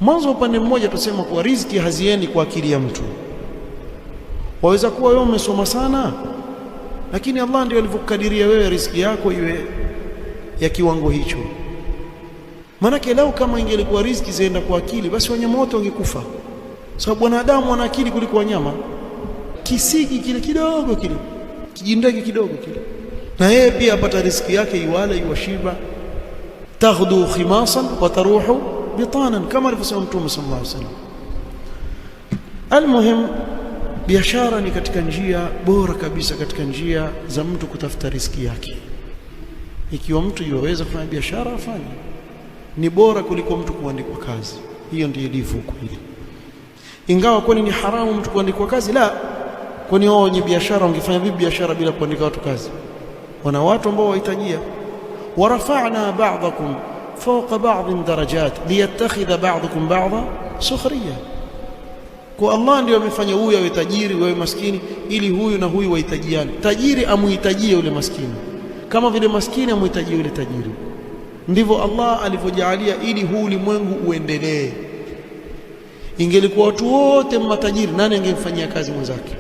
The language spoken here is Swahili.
Mwanzo upande mmoja tusema kuwa riziki haziendi kwa akili ya mtu. Waweza kuwa wewe umesoma sana, lakini Allah ndio alivyokadiria wewe riziki yako iwe ya kiwango hicho. Maanake lau kama ingelikuwa riziki zienda kwa akili, basi wanyama wote wangekufa, sababu wanadamu wana akili kuliko wanyama. Kisiki kile kidogo kile, kijindege kidogo kile, na yeye pia apata riziki yake, iwala iwashiba. Taghdu khimasan wa taruhu bitanan, kama alivyosema Mtume sallallahu alaihi wasallam. Almuhim, biashara ni katika njia bora kabisa katika njia za mtu kutafuta riziki yake. Ikiwa mtu yuwaweza kufanya biashara afanye, ni bora kuliko mtu kuandikwa kazi. Hiyo ndiyo ilivyo kweli. Ingawa kwani ni haramu mtu kuandikwa kazi? La, kwani wao wenye biashara wangefanya vipi biashara bila kuandika watu kazi? Wana watu ambao wahitajia. Warafa'na ba'dakum fawqa ba'din darajat liyattakhidha ba'dukum ba'dha sukhriya. Kwa Allah ndio amefanya huyu awe tajiri, wewe maskini, ili huyu na huyu wahitajiane. Tajiri amuhitajie yule maskini kama vile maskini amuhitajie yule tajiri. Ndivyo Allah alivyojalia ili huu ulimwengu uendelee. Ingelikuwa watu wote matajiri, nani angemfanyia kazi mwenzake?